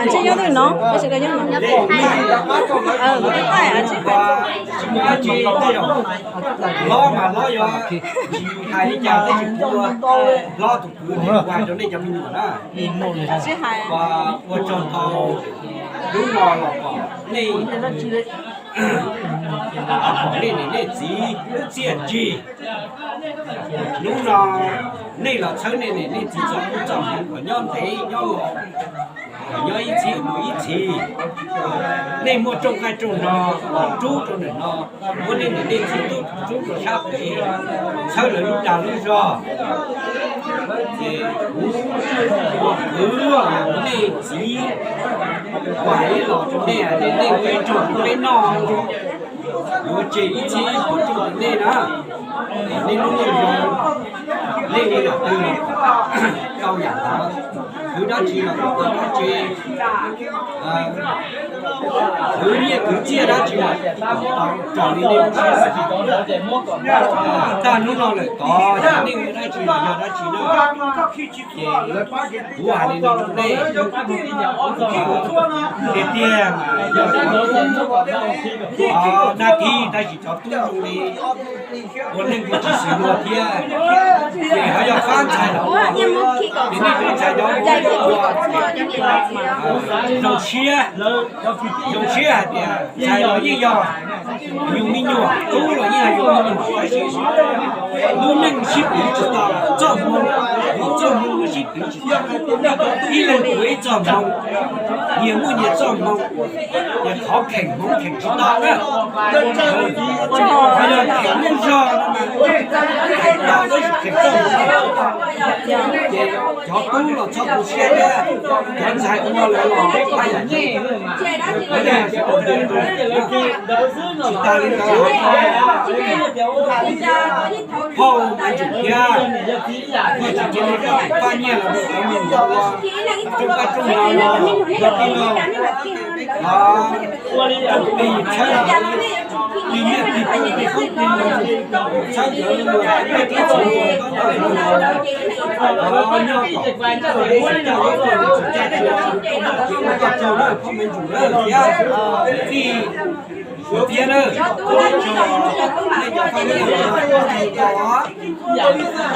Tsis nyob twg no, tab sis koj nyob no. Hlob mas hlob yog, tsis hais li cas tab sis kuv ua hlob tus kwv ua rau nej cov me nyuam na. Ua tsaug ntau, hnub no los pom nej, pom nej niam nej txiv lub txiaj ntsig. Hnub no nej los txhawb nej niam nej txiv txoj hmoov txoj hmoov kom nyob ntev nyob laus, kom nyob ib txhis mus ib txhis. Nej muaj rooj qaij rooj no los rub rau ntawm no, muab nej niam nej txiv tub rub rau sab pem, txhawb lawv lub dag lub zog. Ces kuv ua kwv los nej txiv, kuv hais ib los rau nej, nej ua ib rooj rau peb noj, yuav tseg ib txhis pub rau nej na. Nej lub neej zoo, nej ua yam twg los tau yam ntawd, khwv dab tsi los tau dab tsi, khwv nyiaj khwv txiaj dab tsi los tau raws li nej lub siab xav. Tag hnub no lawm tod ces nej ua dab tsi los yog dab tsi na. Ces kuv hais li no rau nej, tiag tiag mas yog cov tub, cov nab thib tab sis cov tub zoo li ua neej kuj tsis xws luag thiab. Ces ho yog fab ntxhais los ua, ces nej cov ntxhais cov ua, zoo siab, zoo siab hais tias ntxhais los yeej yog yus me nyuam, tub los yeej yog yus me nyuam, tab sis lub neej sib piv tsis tau, txoj hmoo, txoj hmoo sib piv tsis tau. Ib leeg ua ib txoj hmoo, nyias muaj nyias txoj hmoo, ces qhov kheem hmoov kheem tsis tau na. Qhov yog kheem lub zog no mas kheem tau tab sis kheem txoj hmoo. Ces cov tub los txhob tu siab thiab, cov ntxhais ua lawv los pab yam tseeb, lawv yog sawv daws ntiag tug. Tsis tas li ntawd, phauj Maiv Ntsuam thiab, koj tsis cia li koj tus paj nyiaj los rau cov me nyuam ua rooj qab rooj no los yog tij laug, rooj plig txhawb ntawd, plig nyiaj plig kub plig koob plig loo, txhawb ntawd los peb tib txhua tus nyob tom nyob kom txhua tus tsis caj txhua tus, ces ua koj tsaug lawm phauj Maiv Ntsuam lawm thiab tij Suav thiab na, ua tsaug nej cov paj nyiaj los tau.